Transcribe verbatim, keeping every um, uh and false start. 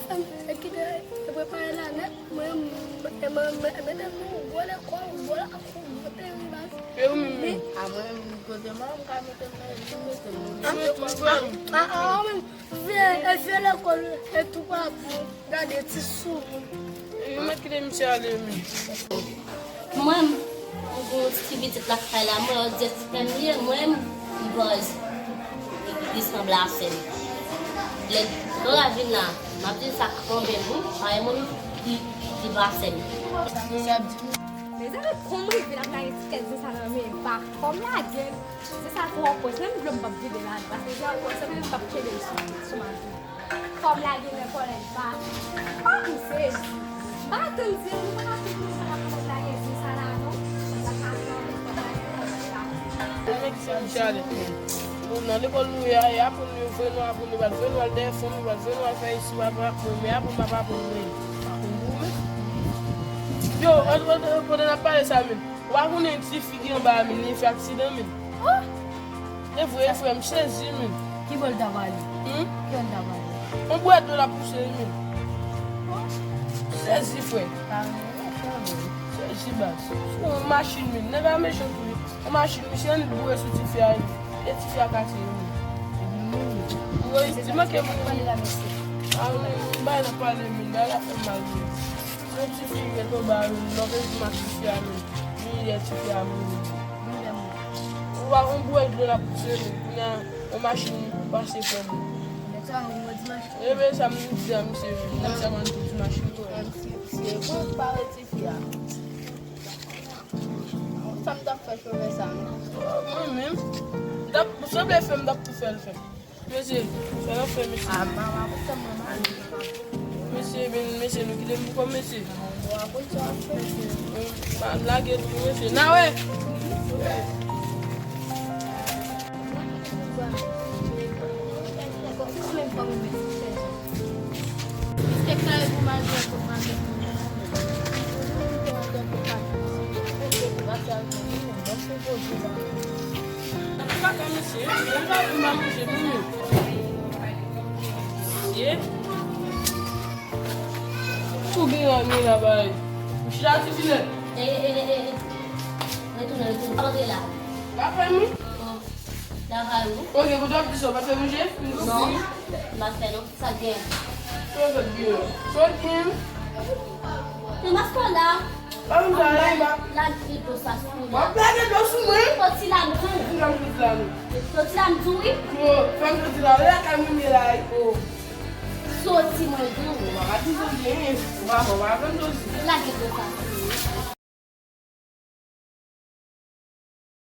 Fanm e kite e prepare la nèt, mwen, e mwen, mwen, mete m nan yon gwo lekòl, yon gwo lakou, yon gwo peri baz. E ou menm menm? A mwen menm, kote mwen, m ka mete m nan, m mete m nan. A, a, a, ou menm, vye, e vye lekòl, e tou pa bon, gade ti sou. E mwen kite misye ale menm. Mwen, m gen yon ti pitit lakay la, mwen, yo di se frè m li ye, mwen, m bòz. Li sanble a sè m. Lè, lè l ap vin la, m ap di l sa k tonbe m, wi, paske mwen, li, li pa sè m. Mezanmi, kòman m rive la, m lage ti kèt zen sa nan men m, pa kòm lage l, zen sa twò kòz, menm dlo m p ap vide ladan, paske zen an twò sè, menm m p ap kenbe l sou, sou mwen. Kòm lage nan kòlèj pa. Kòm sezi. M pa tann di nou pa ka tout moun sa ka kòm lage di sa la non. Sa ka fè anpil kòm lage kòlèj pa. Mwen menm ki fè misye ale. Bon, nan lekòl nou ye a, y aprann nou vre nou aprann nou pral vre nou al dèyè fanm nou pral vre nou al fè isi papa mwen men aprann papa aprann mwen. Yo, pandan n ap pale sa menm. Ou pa konnen ti fi ki anba a menm li fè aksidan menm. E vre, e vre, m sezi menm. Ki bò l ta pale? Hmm? Ki bò l ta pale? Yon bwè dlo l ap pouse li menm. Sezi frè. Sezi baz. Yon machin menm. Nèg la mechan tou wi. Yon machin, misye annik boure sou ti fi a wi. E ti fi a kase wi. Wi, li manke m. A wi, m bay nan pale menm. Bagay la fè m mal wi. Yon ti fi ret anba menm, nan bezwen ak ti fi a menm. Li yè ti fi a menm. Ou pa konn bwè dlo l ap pouse menm. Kounye a, yon machin pase frè m. Nèg sa yon gwo ti machin. E men sa m di a misye menm. Nèg sa yon gwo ti machin frè m. Si, si e bon, pa wè ti fi a. Sa m t ap fè chofè sa menm. Mwen menm. M t ap, sanble fè m t ap tou fè l fè. Mesye, fè nan fè, mesye. A, mama, pou sa mwen mal. Mesye, ben, mesye, nou kite m pou kò m, mesye. Bon, apre sa, ap fè. Mesye, m pa lage tou, mesye. N a wè. Kòman fò mwen mèt fè sa? Misye kare pou mal jwe kot maket mwen. Misye, misye, misye. Tou gen yon la bay. Ou chita ti filè. E, e, e, e, e. Retounen, retounen. Pa antre la. Pa fè nou. Travay ou. Ok, pou w ap di sa, w pa fè manje? Non, m pa fè non. Sa gen. Sa fè byen. Sa gen. Nan maskara. Pa vin sa, la, la. Lage dlo sa sou mwen. W ap lage dlo sou mwen? Soti la, m di w. Soti la, m soti la, non. Soti la, m di w, wi. Yo, fè m soti la. Lè lakay moun ye la, wi. Oh. Soti, mwen di w. Ou pa ka di soti, wi. Ou pa, ou pa ka fè m soti. Lage dlo sa sou mwen.